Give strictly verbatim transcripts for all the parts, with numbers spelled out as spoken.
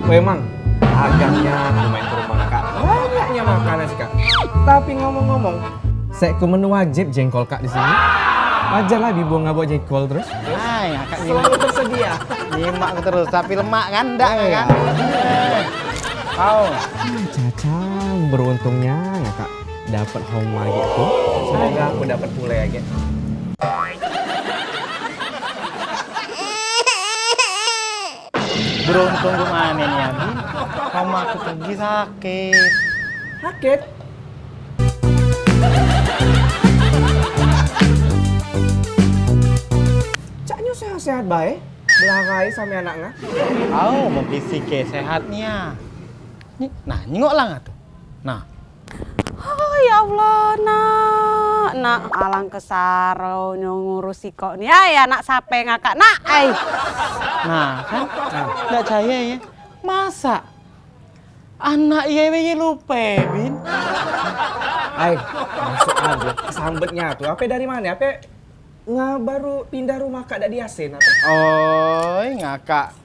Weh, Mang, agaknya aku main ke rumah Kak. Banyaknya makanan sih, Kak. Tapi ngomong-ngomong, sek ku menu wajib jengkol Kak di sini. Wajar lah dibuang ngabok jengkol terus. Ai, Kak selalu tersedia. Nyimak terus, tapi lemak kan? Ndak kan? Kau. Cacang, beruntungnya Kakak dapat homa gitu. Semoga aku dapat pule ya, Kak. Beruntung gimana nih, Abi? Mama aku pergi sakit. Sakit? Caknyo sehat-sehat bae, belarai same anaknya. Au, mau fisik ke sehatnya. Ni, nah, nyengok lah tuh. Nah, oh, ya Allah, nak, nak, alang kesaro nyo ngurus sikok ni. Ai, anak sape ngakak, nak, ai. Nah, kan? Nah. Ndak caya ye. Masa anak ye, ye lupe, Bin? Ai, masuk aja. Sambetnya tuh, ape dari mana? Ape Nga baru pindah rumah kak dak di Yasin ape? Oi, ngakak.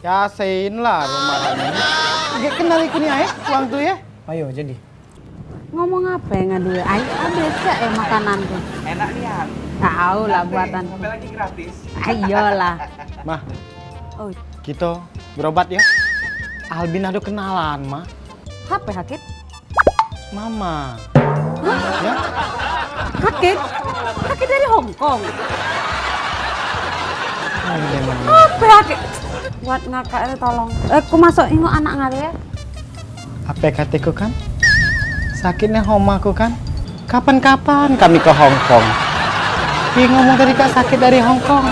Yasin lah rumah kami. Gek kenal iku ni ae, wang tu ye. Ayo, jadi. Ngomong ape ngadu ye? Ai, abis gak ye makanan tu? Enak nian. Tau lah buatan. Ape lagi gratis? Ayolah. Mah. Oi. Kito berobat yo. Albin ado kenalan, Mah. Ape, Hakit? Mama. Hah? Ya? Hakit? Hakit dari Hong Kong? Ayo, Mama. Ape, Hakit? Buat ngakak ni, tolong. Eh, ku masuk, ingok anak ngare ye. Ape kateku kan? Sakitnya homaku kan? Kapan-kapan kami ke Hong Kong. Pi ngomong tadi kak sakit dari Hong Kong.